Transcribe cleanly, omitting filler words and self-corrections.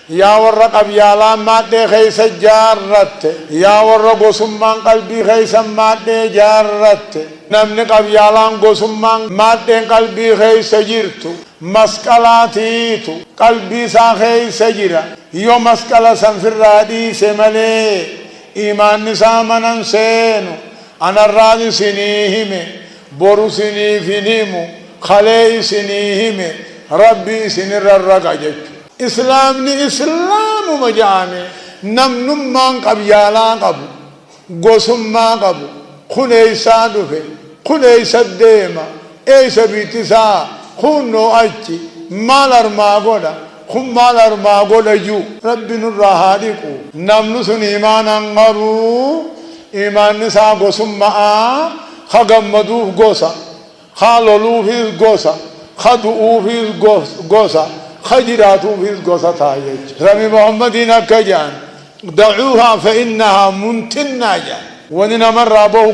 Yaa warra qabyaalaan maadhee keessa jaarratte, yaa warra gosummaan qalbii keessa maadhee jaarratte, namni qabyaalaan gosummaan maadheen qalbii keessa jirtu masqalaatiitu qalbii isaa keessa jira. Yoo masqala san firraa dhiise malee iimaanni isaa manan seenu. Anarraan isinii hime, boru isiniif hin himu, kalee isinii hime, Rabbi isinirra raga jechu. Islaamni islaamuma ja'ame namnummaan qabyaalaa qabu, gosummaa qabu, kun eeysaa dhufe, kun eeysa deema, eeysa biitti isaa, kuunnoo achi, maal armaa godha, kun maal armaa godha ji'u. Rabbi nurraa haa dhiqu. Namni sun iimaana hin qabu, iimaanni isaa gosumma'a, ka gammaduuf gosa, ka loluufis gosa, ka du'uufis gosa, ka jiraatuufis gosa ta'a jechuudha. Nabi Muhammadiin akka jedhan, dacuuhaa fa innahaa muntinnaa jedhan. Wani namarraa bahu.